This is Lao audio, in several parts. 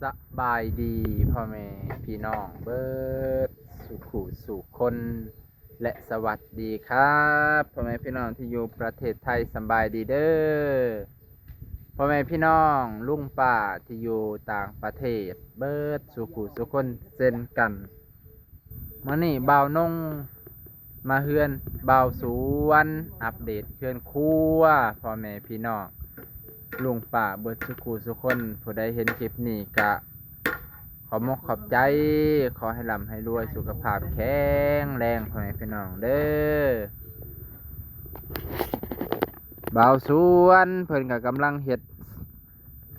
ສະບາຍດີພໍ່ແມ່ພີ່ນ້ອງເບິດສູ່ຄູ່ສູ່ຄົນ ແລະ ສະຫວັດດີຄັບພໍ່ແມ່ພີ່ນ້ອງທີ່ຢູ່ປະເທດໄທ ສະບາຍດີເດີພໍ່ແມ່ພີ່ນ້ອງ ລຸງປ້າທີ່ຢູ່ຕ່າງປະເທດເບິດສູ່ຄູ່ສູ່ຄົນເຊັ່ນກັນ. ມື້ນີ້ບ່າວນົງມາເຮືອນບ່າວສວນ ອັບເດດເຮືອນຄົວພໍ່ແມ່ພີ່ນ້ອງ ລຸງປ້າເບິດສູ່ຄູ່ສູ່ຄົນ. ຜູ້ໃດເຫັນຄລິບນີ້ກະຂອບມົກຂອບໃຈ ຂໍໃຫ້ລ່ຳໃຫ້ລວຍ ສຸຂະພາບແຂງແຮງພໍ່ແມ່ພີ່ນ້ອງເດີ. ບ່າວສວນເພິ່ນກະກຳລັງເຮັດ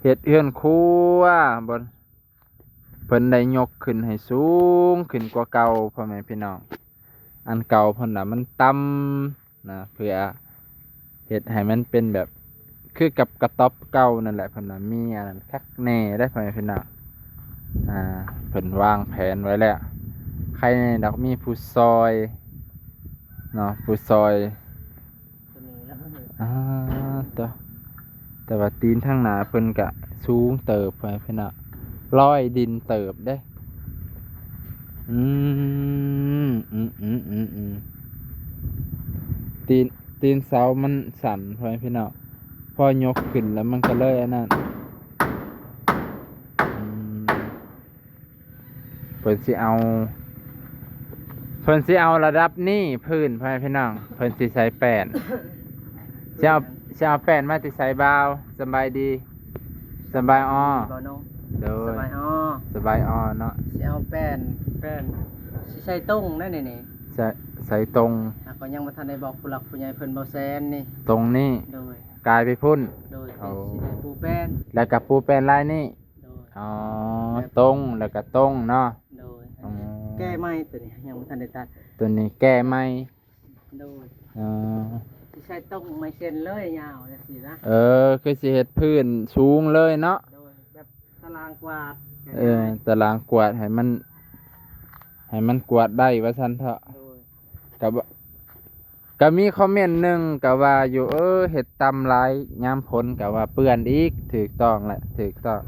ເຮັດເຮືອນຄົວ ບໍ່ ເພິ່ນໄດ້ຍົກຂຶ້ນໃຫ້ສູງຂຶ້ນກວ່າເກົ່າພໍ່ແມ່ພີ່ນ້ອງ. ອັນເກົ່າເພິ່ນນະມັນຕ່ຳນະ ເພື່ອເຮັດໃຫ້ມັນເປັນແບບຄືກັບກະຕ໊ອບເກົ່ານັ້ນແຫຼະ. ເພິ່ນນະມີອັນນັ້ນຄັກແນ່ເດ້ພໍ່ແມ່ພີ່ນ້ອງ. ອ່າ ເພິ່ນວາງແຜນໄວ້ແລ້ວ ໃຄແນ່ດອກມີຜູ້ຊ່ອຍເນາະ ຜູ້ຊ່ອຍ ອ່າ ແຕ່ ແຕ່ວ່າຕີນທາງໜ້າເພິ່ນກະສູງເຕີບໄປພີ່ນ້ອງ ລອຍດິນເຕີບເດ້. ອືມ ອືມ ອືມ ອືມ ອືມ ຕີນ ຕີນເສົາມັນສັ້ນໄປພີ່ນ້ອງ ພໍຍົກຂຶ້ນແລ້ວມັນກະເລີຍອັນນັ້ນ. ອືມ ເພິ່ນຊິເອົາ ເພິ່ນຊິເອົາລະດັບນີ້ພື້ນ ພໍ່ແມ່ພີ່ນ້ອງ ເພິ່ນຊິໃສ່ແປ້ນ ຊິເອົາ ຊິເອົາແປ້ນມາແຕ່ໃສບ່າວ? ສະບາຍດີ ສະບາຍອໍ ບ່າວນົງ ໂດຍ ສະບາຍອໍ ສະບາຍອໍເນາະ. ຊິເອົາແປ້ນ ແປ້ນ ຊິໃສ່ຕົງໄດ໋ນີ້ ໃສ່ ໃສ່ຕົງ ຫາກກໍຍັງບໍ່ທັນໄດ້ບອກຜູ້ຫຼັກຜູ້ໃຫຍ່ເພິ່ນ ບໍ່ແຊນນີ້ ຕົງນີ້ ໂດຍ ກາຍໄປພຸ້ນ ໂດຍ ໂອ້ ຊິໄດ້ປູແປ້ນ ແລ້ວກໍປູແປ້ນລາຍນີ້ ໂດຍ ອໍ ແບບ ຕົງ ແລ້ວກໍຕົງເນາະ ໂດຍ ອໍ ແກ້ໃໝ່ ຕົວນີ້ຍັງບໍ່ທັນໄດ້ຕັດ ຕົວນີ້ແກ້ໃໝ່ ໂດຍ ອໍ ຊິໃສ່ຕົງໄມ້ເສັ້ນເລີຍຍາວຈັ່ງຊີ້ນະ ເອີ ຄືຊິເຮັດພື້ນສູງເລີຍເນາະ ໂດຍ ແບບຕາລາງກວາດ ເອີ ຕາລາງກວາດໃຫ້ມັນ ໃຫ້ມັນກວາດໄດ້ວ່າຊັ້ນເຖາະ ໂດຍ ກໍ ກໍມີຄອມເມັນໜຶ່ງກໍວ່າຢູ່ ເອີ ເຮັດຕ່ຳຫຼາຍຍາມຝົນກໍວ່າເປື້ອນອີກ. ຖືກຕ້ອງແຫຼະ ຖືກຕ້ອງ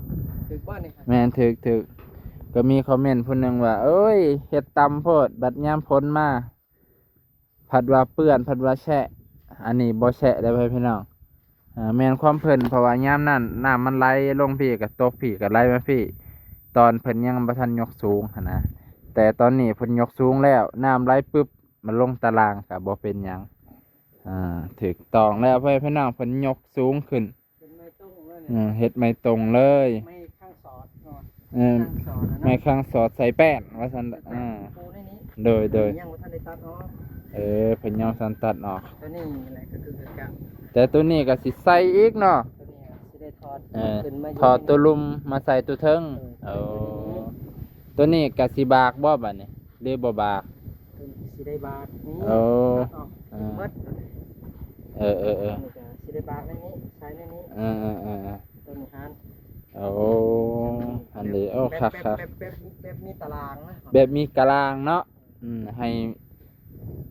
ຖືກບໍ່ນີ້? ແມ່ນ ຖືກ ຖືກ ກໍມີຄອມເມັນຜູ້ໜຶ່ງວ່າ ເອີຍ ເຮັດຕ່ຳໂພດ ບັດຍາມຝົນມາ ພັດວ່າເປື້ອນ ພັດວ່າແຊະ. ອັນນີ້ບໍ່ແຊະເດ້ພໍ່ແມ່ພີ່ນ້ອງ ອ່າ ແມ່ນຄວາມເພິ່ນ ເພາະວ່າຍາມນັ້ນນ້ຳມັນໄຫຼລົງພີ້ ກໍຕົກພີ້ ກໍໄຫຼມາພີ້ ຕອນເພິ່ນຍັງບໍ່ທັນຍົກສູງຫັ້ນນະ. ແຕ່ຕອນນີ້ເພິ່ນຍົກສູງແລ້ວ ນ້ຳໄຫຼປຶບ ມັນລົງຕາລ່າງກໍບໍ່ເປັນຫຍັງ. ອ່າ ຖືກຕ້ອງແລ້ວພໍ່ແມ່ພີ່ນ້ອງ ເພິ່ນຍົກສູງຂຶ້ນ ເປັນໄມ້ຕົງເລີຍ ເອີ ເຮັດໄມ້ຕົງເລີຍ ໄມ້ຂ້າງສອດເນາະ ເອີ ຂ້າງສອດນະ ໄມ້ຂ້າງສອດໃສ່ແປ້ນວ່າຊັ້ນ ເອີ ປູໃນນີ້ ໂດຍ ໂດຍ ຍັງບໍ່ທັນໄດ້ຕັດອອກ ເອີ ເພິ່ນຍັງບໍ່ທັນຕັດອອກ ຕົວນີ້ແຫຼະກໍຄືກັນ ແຕ່ຕົວນີ້ກໍຊິໃສ່ອີກເນາະ ຕົວນີ້ຊິໄດ້ຖອດ ເອີ ຂຶ້ນມາຢູ່ ຖອດຕົວລຸ່ມມາໃສ່ຕົວເທິງ ເອີ ໂອ້ ຕົວນີ້ກໍຊິບາກບໍ່ບັດນີ້ ຫຼືບໍ່ບາກ? ຕົວນີ້ຊິໄດ້ບາກນີ້ ໂອ້ ຕັດອອກ ເອີ ເບິດ ເອີ ເອີ ເອີ ຕົວນີ້ກໍຊິໄດ້ບາກໃນນີ້ ໃສ່ໃນນີ້ ເອີ ເອີ ເອີ ເອີ ຕົວນີ້ຫັ້ນ ໂອ້ ຫັ້ນເດ ໂອ້ ແບບ ຄັກໆ ແບບ ແບບ ແບບມີຕາລາງນະ ແບບມີຕາລາງເນາະ ອືມ ໃຫ້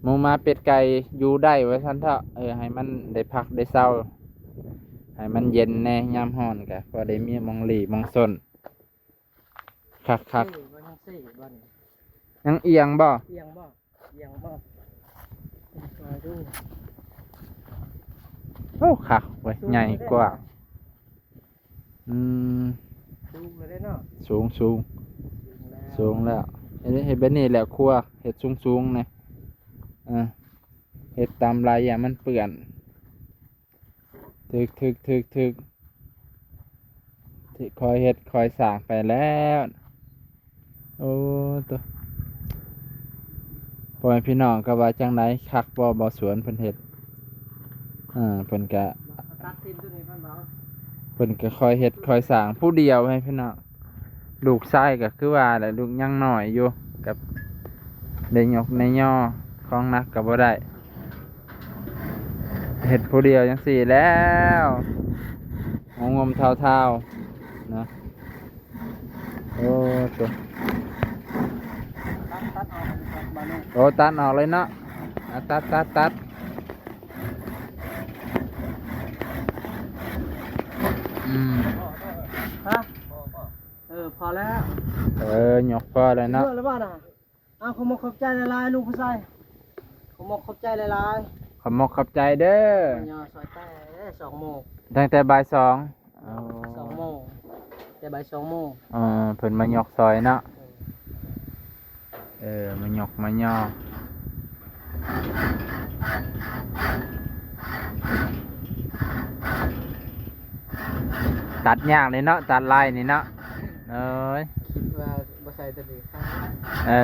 ໝູໝາເປັດໄກ່ຢູ່ໄດ້ວ່າຊັ້ນເຖາະ ເອີ ໃຫ້ມັນໄດ້ພັກໄດ້ເຊົາ ໃຫ້ມັນເຢັນແດ່ ຍາມຮ້ອນກະພໍໄດ້ມີໝ່ອງຫຼີ່ໝ່ອງຊົນ ຄັກໆ ເອີ ຍັງເຊບໍ່ນີ້ ຍັງອຽງບໍ່? ອຽງບໍ່? ອຽງບໍ່? ມາດູ ໂອ້ ຄັກເວີຍ ສູງ ໃຫຍ່ກວ່າ ອືມ ສູງແລ້ວເດ້ເນາະ ສູງ ສູງ ສູງແລ້ວ ເຮັດ ເຮັດແບບນີ້ແຫຼະຄົວ ເຮັດສູງໆນີ້ ເອີ ເຮັດຕາມລາຍຢ່າງມັນເປື້ອນ ຖືກ ຖືກ ຖືກ ຖືກ ຄ່ອຍເຮັດຄ່ອຍສ້າງໄປແລ້ວ. ໂອ້ ໂຕ ພໍ່ແມ່ພີ່ນ້ອງກໍວ່າຈັ່ງໃດ ຄັກບໍ່ ບ່າວສວນເພິ່ນເຮັດ? ເອີ ເພິ່ນກະ ຕັດຖິ້ມຕົວນີ້ກ່ອນ ເພິ່ນກະຄ່ອຍເຮັດຄ່ອຍສ້າງຜູ້ດຽວໃຫ້ພີ່ນ້ອງ ລູກຊາຍກໍຄືວ່າແຫຼະ ລູກຍັງນ້ອຍຢູ່ ກັບໄດ້ຍົກໄດ້ຍໍ ຂອງໜັກກໍບໍ່ໄດ້ ເຮັດຜູ້ດຽວຈັ່ງຊີ້ແລ້ວ ງົມໆເທົາໆເນາະ. ໂອ້ ໂຕ ຕັດ ຕັດອອກ ໂອ້ ຕັດອອກເລີຍເນາະ ອ່າ ຕັດ ຕັດ ຕັດ ອືມ ຮະ? ເອີ ພໍແລ້ວ ເອີ ຍົກພໍແລ້ວເນາະ ເລີຍແລ້ວບໍ່ນະ? ອ້າວ ຂໍຂອບໃຈຫຼາຍໆ ລຸງຜູ້ຊາຍ ຂໍຂອບໃຈຫຼາຍໆ ຂອບມົກຂອບໃຈເດີ ມາຍໍຊ່ອຍແຕ່ສອງໂມງ ຕັ້ງແຕ່ບ່າຍສອງ ອໍ ສອງໂມງ ແຕ່ບ່າຍສອງໂມງ ອໍ ເພິ່ນມາຍົກຊ່ອຍເນາະ ເອີ ມາຍົກມາຍໍ ຕັດຍາກເລີຍເນາະ ຕັດໄລ່ນີ້ເນາະ ໂອ້ຍ ຄິດວ່າບໍ່ໃສ່ຕົວນີ້ ເອີ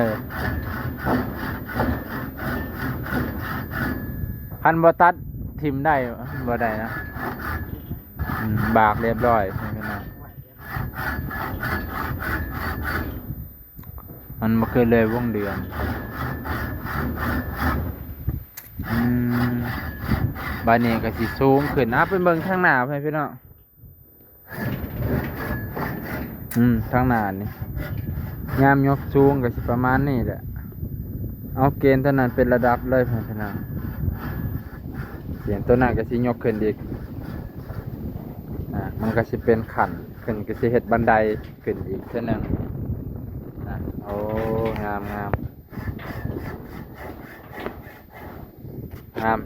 ຄັນບໍ່ຕັດຖິ້ມໄດ້ ບໍ່ໄດ້ນະ ອືມ ບາກລຽບຮ້ອຍ ພີ່ນ້ອງ. ມັນບໍ່ຄືເລີຍວົງເດືອນ ອືມ ບາດນີ້ກໍຊິສູງຂຶ້ນ ອາ ໄປເບິ່ງທາງໜ້າພຸ້ນ ພີ່ນ້ອງ ອືມ ທາງໜ້ານີ້ ຍາມຍົກສູງກໍຊິປະມານນີ້ແຫຼະ ເອົາເກນຕົວນັ້ນເປັນລະດັບເລີຍ ພີ່ນ້ອງ ເກນຕົວນັ້ນກໍຊິຍົກຂຶ້ນອີກ ອາ ມັນກໍຊິເປັນຂັ້ນ ຂຶ້ນກໍຊິເຮັດບັນໄດຂຶ້ນອີກເທື່ອໜຶ່ງ ອາ ໂອ້ ງາມໆ ງາມ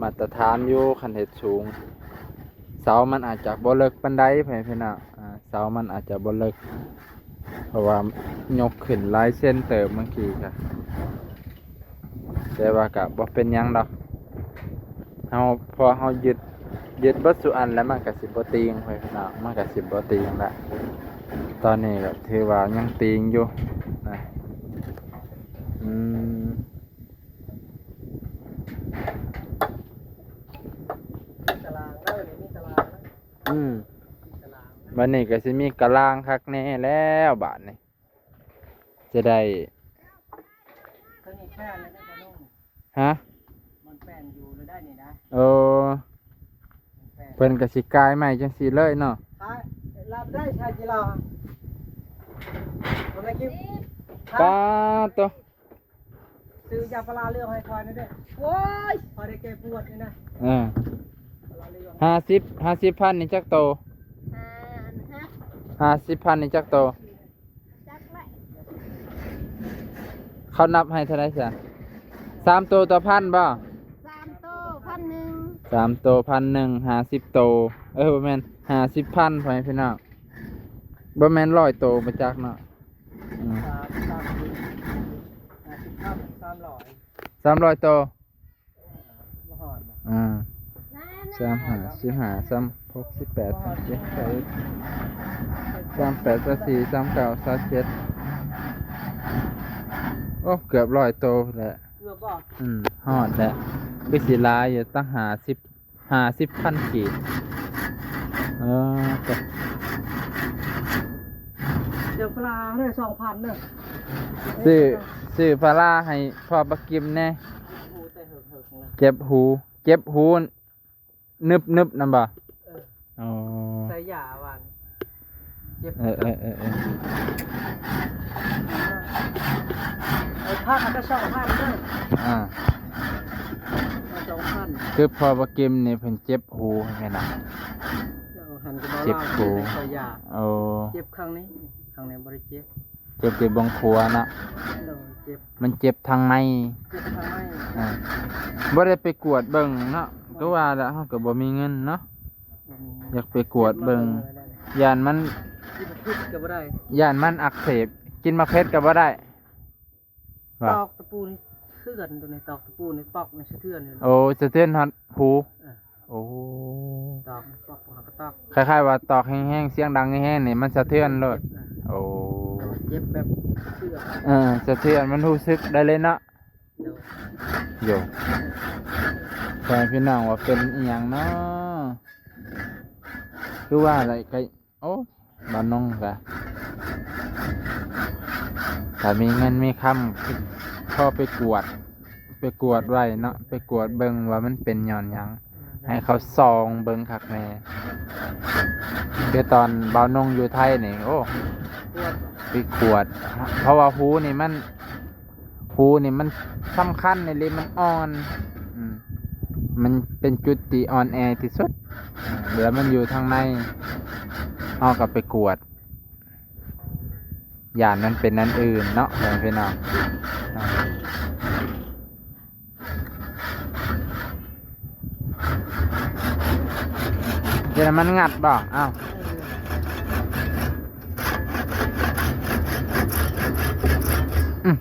ມາດຕະຖານຢູ່ ຄັນເຮັດສູງ ເສົາມັນອາດຈະບໍ່ເລິກປານໃດ ພໍ່ແມ່ພີ່ນ້ອງ ອາ ເສົາມັນອາດຈະບໍ່ເລິກ ເພາະວ່າຍົກຂຶ້ນຫຼາຍເຊັນເຕີບ ບາງທີກະ ແຕ່ວ່າກະບໍ່ເປັນຫຍັງດອກ ເຮົາ ພໍເຮົາຍຶດ ຍຶດເບິດສູ່ອັນແລ້ວ ມັນກະຊິບໍ່ຕີງ ພໍ່ແມ່ພີ່ນ້ອງ ມັນກະຊິບໍ່ຕີງລະ ຕອນນີ້ກະຖືວ່າຍັງຕີງຢູ່ນະ ອືມ ມີຕະລາງເດີ ມີຕະລາງເດີ ອືມ ມີຕະລາງເດີ ບັດນີ້ກໍຊິມີກະລາງຄັກແນ່ແລ້ວບາດນີ້ ຈະໄດ້ ຕົວນີ້ແປນແລ້ວເດ້ ຮະ ມັນແປນຢູ່ແລ້ວໄດ້ນີ້ນະ ໂອ້ ມັນແປນ ເພິ່ນກໍຊິກາຍໃໝ່ຈັ່ງຊີ້ເລີຍເນາະ ຂາຍ ລາບໄດ້ ຂາຍກິໂລ ປາດໂຕ ຊື້ຢາປາລາເຫຼືອງໃຫ້ຂ້ອຍແດ່ເດີ ໂອ້ຍ ຂ້ອຍໄດ້ແກ້ປວດນີ້ນະ ເອີ ປາລາເຫຼືອງ ຫ້າສິບ ຫ້າສິບພັນນີ້ຈັກໂຕ ຫ້າ ຫ້າສິບພັນນີ້ຈັກໂຕ ຈັກແຫຼະ ເຂົານັບໃຫ້ເທົ່າໃດຊະ ສາມໂຕຕໍ່ພັນບໍ່ ສາມໂຕພັນໜຶ່ງ ສາມໂຕພັນໜຶ່ງ ຫ້າສິບໂຕ ເອີ ບໍ່ແມ່ນ ຫ້າສິບພັນ ພໍ່ແມ່ພີ່ນ້ອງ ບໍ່ແມ່ນຮ້ອຍໂຕບໍ່ຈັກເນາະ ອືມ ສາມ ສາມສິບ ຫ້າສິບ ສາມຮ້ອຍ ສາມຮ້ອຍໂຕ ບໍ່ຮອດບໍ່ ອືມ ສາມຫ້າ ສິບຫ້າ ສາມຫົກ ສິບແປດ ສາມເຈັດ ສາມແປດ ສາມເກົ້າ ສາມສິບ ໂອ້ ເກືອບຮ້ອຍໂຕແຫຼະ ເກືອບບໍ່ ອືມ ຮອດແຫຼະ ຄືຊິຫຼາຍຢູ່ ຕັ້ງຫ້າສິບ ຫ້າສິບພັນກີບ ເອີ ເດີ ເອົາປາລາເດີ ສອງພັນເດີ ຊື້ ຊື້ປາລາໃຫ້ພໍ່ບັກກິມແດ່ ເຈັບຫູ ເຈັບຫູ ໜຶບໆ ນຳບໍ່ ເອີ ອໍ ໃສ່ຢາຫວານ ເຈັບ ເອີໆໆໆ ເອົາພັກ ເອົາສອງພັນເດີ ອ່າ ເອົາສອງພັນ ຄືພໍ່ບັກກິມນີ້ເພິ່ນເຈັບຫູແມ່ນນະ ເຈັບຫູ ໃສ່ຢາ ໂອ້ ເຈັບຂ້າງນີ້ ຂ້າງນີ້ບໍ່ໄດ້ເຈັບ ເຈັບແຕ່ເບື້ອງຂວາເນາະ ໂດຍ ເຈັບ ມັນເຈັບທາງໃນ ເຈັບທາງໃນ ອ່າ ບໍ່ໄດ້ໄປກວດເບິ່ງເນາະ ຄືວ່າລະ ເຮົາກໍບໍ່ມີເງິນເນາະ ບໍ່ມີເງິນ ຢາກໄປກວດເບິ່ງ ຢ້ານມັນ ກິນເຜັດກໍບໍ່ໄດ້ ຢ້ານມັນອັກເສບ ກິນໝາກເຜັດກໍບໍ່ໄດ້ ວ່າ ຕອກຕະປູນີ້ເຖື່ອນ ຕົວນີ້ຕອກຕະປູນີ້ປອກນີ້ສະເທືອນຢູ່ ໂອ້ ສະເທືອນຮອດຫູ ເອີ ໂອ້ ຕອກປອກ ແລ້ວກໍຕອກ ຄ້າຍໆວ່າຕອກແຮງໆ ສຽງດັງແຮງໆນີ້ ມັນສະເທືອນໂລດ ເຈັບນະ ໂອ້ ເຈັບແບບສະເທືອນ ເອີ ສະເທືອນ ມັນຮູ້ສຶກໄດ້ເລີຍເນາະ ໂດຍ ໂດຍ ພໍ່ແມ່ພີ່ນ້ອງວ່າເປັນອີ່ຫຍັງເນາະ ຄືວ່າໄດ້ ໂອ້ ບ້ານໜອງກະ ຖ້າມີເງິນມີຄຳ ພໍໄປກວດ ໄປກວດໄວ້ເນາະ ໄປກວດເບິ່ງວ່າມັນເປັນຍ້ອນຫຍັງ ໃຫ້ເຂົາສ່ອງເບິ່ງຄັກແນ່ ຄືຕອນບ່າວນົງຢູ່ໄທນີ້ ໂອ້ ໄປກວດ ເພາະວ່າຫູນີ້ມັນ ຫູນີ້ມັນສຳຄັນອີ່ຫຼີ ມັນອ່ອນ ອືມ ມັນເປັນຈຸດທີ່ອ່ອນແອທີ່ສຸດ ແລ້ວມັນຢູ່ທາງໃນ ເຮົາກໍໄປກວດ ຢ້ານມັນເປັນອັນອື່ນເນາະ ພໍ່ແມ່ພີ່ນ້ອງ. ເປັນມັນງັດບໍ່? ອ້າວ ອືມ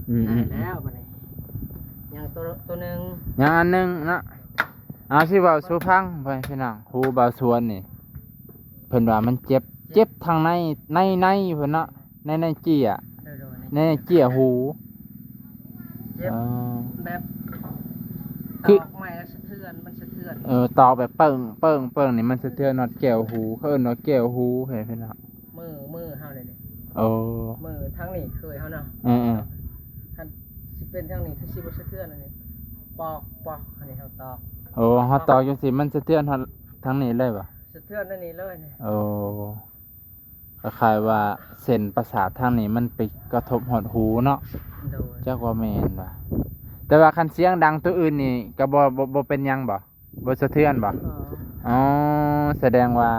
ອືມ ອືມ ແລ້ວບັດນີ້ ຍັງໂຕ ໂຕໜຶ່ງ ຍັງອັນໜຶ່ງເນາະ. ເອົາ ຊິເວົ້າສູ່ຟັງ ພໍ່ແມ່ພີ່ນ້ອງ ຫູບ່າວສວນນີ້ ເພິ່ນວ່າມັນເຈັບ ເຈັບ ເຈັບທາງໃນ ໃນ ໃນພຸ້ນເນາະ ໃນ ໃນເຈ້ຍ ໃນ ໃນເຈ້ຍຫູ ເຈັບ ເອີ ແບບ ຄື ຕອກໄມ້ແລ້ວສະເທືອນ ມັນສະເທືອນ ເອີ ຕອກແບບເປິ້ງ ເປິ້ງ ເປິ້ງນີ້ ມັນສະເທືອນຮອດແກ້ວຫູ ເຂົາເອີ້ນວ່າແກ້ວຫູ ເຫັນເນາະ ມື ມືເຮົານີ້ ໂອ້ ມືທາງນີ້ເຄີຍເຮົາເນາະ ເອີ ເອີ ຄັນຊິເປັນທາງນີ້ຄືຊິບໍ່ສະເທືອນ ອັນນີ້ປອກ ປອກ ອັນນີ້ເຮົາຕອກ ໂອ້ ເຮົາຕອກຈັ່ງຊີ້ ມັນສະເທືອນຮອດທາງນີ້ເລີຍບໍ່? ສະເທືອນອັນນີ້ເລີຍ ໂອ້ ຄ້າຍໆວ່າເສັ້ນປະສາດທາງນີ້ມັນໄປກະທົບຮອດຫູເນາະ ໂດຍ ຈັກວ່າແມ່ນບໍ່ ແຕ່ວ່າຄັນສຽງດັງໂຕອື່ນນີ້ກໍບໍ່ ບໍ່ ບໍ່ເປັນຫຍັງບໍ່? ບໍ່ສະເທືອນບໍ່? ອໍ ອໍ ສະແດງວ່າ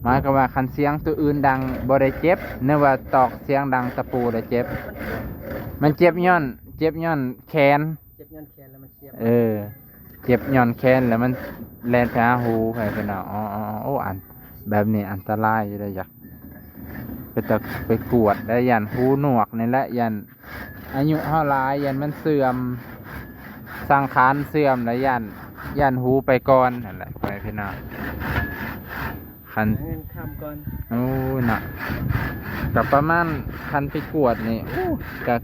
ໝາຍຄວາມວ່າຄັນສຽງໂຕອື່ນດັງບໍ່ໄດ້ເຈັບ ນຶກວ່າຕອກສຽງດັງຕະປູໄດ້ເຈັບ ມັນເຈັບຍ້ອນ ເຈັບຍ້ອນແຂນ ເຈັບຍ້ອນແຂນແລ້ວມັນສຽບ ເອີ ເຈັບຍ້ອນແຂນແລ້ວມັນແລ່ນໄປຫາຫູ ໃຜເພິ່ນເອົາ ອໍ ອໍ ອໍ ໂອ້ ອັນແບບນີ້ອັນຕະລາຍຢູ່ເດ້ ຢາກໄປຕະ ໄປກວດໄດ້ ຢ້ານຫູໜວກນີ້ແຫຼະ ຢ້ານອາຍຸເຮົາຫຼາຍ ຢ້ານມັນເສື່ອມ ສັງຂານເສື່ອມແລ້ວ ຢ້ານ ຢ້ານຫູໄປກ່ອນຫັ້ນແຫຼະ ພໍ່ແມ່ພີ່ນ້ອງ ຄັນ ຫາເງິນຄຳກ່ອນ ໂອ້ຍເນາະ ກໍປະມານ ຄັນໄປກວດນີ້ ໂອ້ ກໍ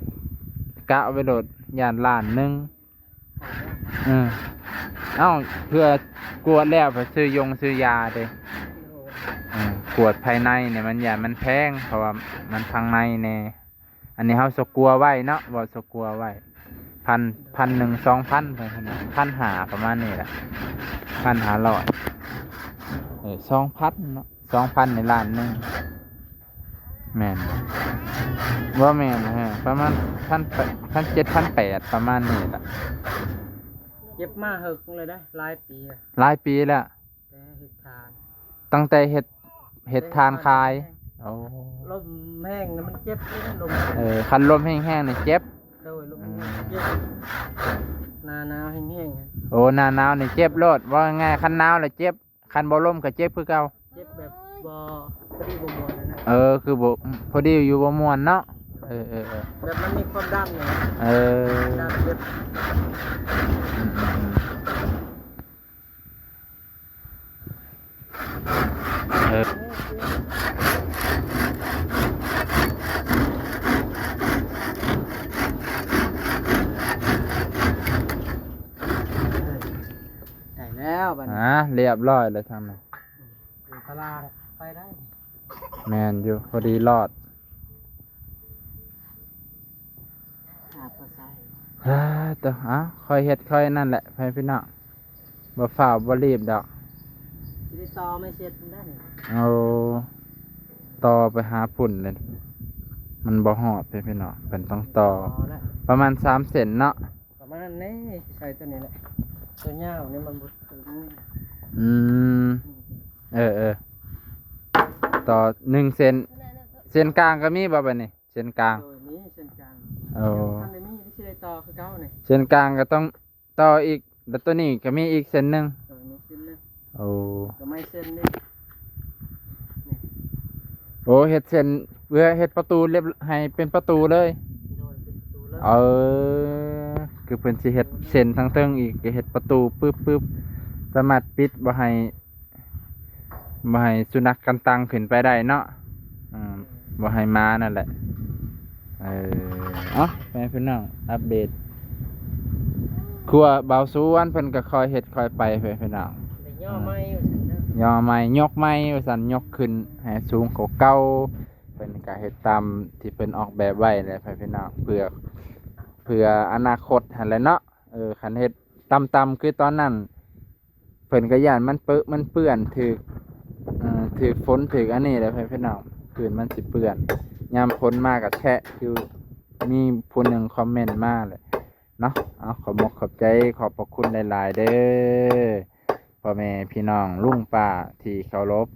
ກະໄວ້ໂລດ ຢ້ານລ້ານໜຶ່ງ ເອີ ເອົ້າ ເພື່ອກວດແລ້ວໄປຊື້ຢົງຊື້ຢາເດ້ ເອີ ກວດພາຍໃນນີ້ມັນ ຢ້ານມັນແພງ ເພາະວ່າມັນທາງໃນແດ່ ອັນນີ້ເຮົາສະກົວໄວ້ເນາະ ເວົ້າສະກົວໄວ້ ພັນ ພັນໜຶ່ງ ສອງພັນ ພັນຫ້າ ປະມານນີ້ແຫຼະ ພັນຫ້າຮ້ອຍ ເອີ ສອງພັນເນາະ ສອງພັນໃນລ້ານໜຶ່ງ ແມ່ນບໍ່? ບໍ່ແມ່ນ ເອີ ປະມານພັນ ພັນເຈັດ ພັນແປດ ປະມານນີ້ລະ ເກັບມາເຫິງແລ້ວເດ້ ຫຼາຍປີລະ ຫຼາຍປີແລ້ວ ແຕ່ເຮັດທານ ຕັ້ງແຕ່ເຮັດ ເຮັດທານຂາຍ ໂອ້ ລົມແຮງນະມັນເຈັບເດ້ ລົມ ເອີ ຄັນລົມແຮງໆນີ້ເຈັບ ໂດຍ ລົມແຮງເຈັບ ອືມ ໜ້າໜາວແຮງໆ ໂອ້ ໜ້າໜາວນີ້ເຈັບໂລດ ເວົ້າງ່າຍໆ ຄັນໜາວລະເຈັບ ຄັນບໍ່ລົມກໍເຈັບຄືເກົ່າ ເຈັບແບບບໍ່ ພໍດີບໍ່ມ່ວນນະ ເອີ ຄືບໍ່ ພໍດີຢູ່ບໍ່ມ່ວນເນາະ ເອີ ເອີ ເອີ ແບບມັນມີຄວາມດັນນີ້ ເອີ ດັນເຈັບ ອືມ ອືມ ອືມ ເອີ ໄດ້ແລ້ວບັດນີ້ ອ່າ ລຽບຮ້ອຍແລ້ວທາງນັ້ນ ອືມ ຢູ່ຕາລາງໄປໄດ້ ແມ່ນຢູ່ ພໍດີລອດ ຫາບໍ່ໃສ່ ເອີ ເອົາ ຄ່ອຍເຮັດຄ່ອຍນັ້ນແຫຼະ ພໍ່ແມ່ພີ່ນ້ອງ ບໍ່ຟ້າວບໍ່ລີບດອກ ຊິໄດ້ຕໍ່ໄມ້ເຊັດພຸ້ນເດ້ ໂອ້ ຕໍ່ໄປຫາພຸ້ນເລີຍ ມັນບໍ່ຮອດ ພໍ່ແມ່ພີ່ນ້ອງ ເພິ່ນຕ້ອງຕໍ່ ຕໍ່ແຫຼະ ປະມານສາມເຊັນເນາະ ປະມານນີ້ ໃສ່ຕົວນີ້ແຫຼະ ຕົວຍາວນີ້ມັນບໍ່ເຖິງ ອືມ ເອີ ເອີ ຕໍ່ໜຶ່ງເຊັນ ເຊັນກາງກໍມີບໍ່ບັດນີ້? ເສັ້ນກາງ ໂດຍ ນີ້ເສັ້ນກາງ ໂອ້ ຄັນໄດ້ມີ ຊິໄດ້ຕໍ່ຄືເກົ່ານີ້ ເສັ້ນກາງກໍຕ້ອງຕໍ່ອີກ ແລ້ວຕົວນີ້ກໍມີອີກເສັ້ນໜຶ່ງ ໂດຍ ມີເສັ້ນໜຶ່ງ ໂອ້ ກໍໄມ້ເສັ້ນນີ້ ນີ້ ໂອ້ ເຮັດເສັ້ນ ເພື່ອເຮັດປະຕູ ເຮັດໃຫ້ເປັນປະຕູເລີຍ ໂດຍ ເປັນປະຕູເລີຍ ເອີ ຄືເພິ່ນຊິເຮັດເສັ້ນທາງເທິງອີກ ກໍເຮັດປະຕູປຶບໆ ສາມາດປິດບໍ່ໃຫ້ ບໍ່ໃຫ້ສຸນັກກັນຕັງຂຶ້ນໄປໄດ້ເນາະ ອືມ ບໍ່ໃຫ້ມານັ້ນແຫຼະ ເອີ ເອົາ ແມ່ພີ່ນ້ອງ ອັບເດດຄົວບ່າວສວນ ເພິ່ນກໍຄ່ອຍເຮັດຄ່ອຍໄປ ແມ່ພີ່ນ້ອງ ໄດ້ຍໍໃໝ່ວ່າຊັ້ນເນາະ ຍໍໃໝ່ ຍົກໃໝ່ວ່າຊັ້ນ ຍົກຂຶ້ນໃຫ້ສູງກວ່າເກົ່າ ເພິ່ນກໍເຮັດຕາມທີ່ເພິ່ນອອກແບບໄວ້ແຫຼະ ແມ່ພີ່ນ້ອງ ເພື່ອ ເພື່ອອະນາຄົດຫັ້ນແຫຼະເນາະ ເອີ ຄັນເຮັດຕ່ຳໆ ຄືຕອນນັ້ນ ເພິ່ນກໍຢ້ານມັນເປິ ມັນເປື້ອນ ຖືກ ເອີ ຖືກຝົນ ຖືກອັນນີ້ແຫຼະ ພີ່ນ້ອງ ພື້ນມັນຊິເປື້ອນ ຍາມຝົນມາກໍແຊະ ຄືມີຜູ້ໜຶ່ງຄອມເມັນມາແຫຼະເນາະ ເອົາ ຂອບມົກຂອບໃຈ ຂອບພະຄຸນຫຼາຍໆເດີ ພໍ່ແມ່ພີ່ນ້ອງ ລຸງປ້າທີ່ເຄົາລົບ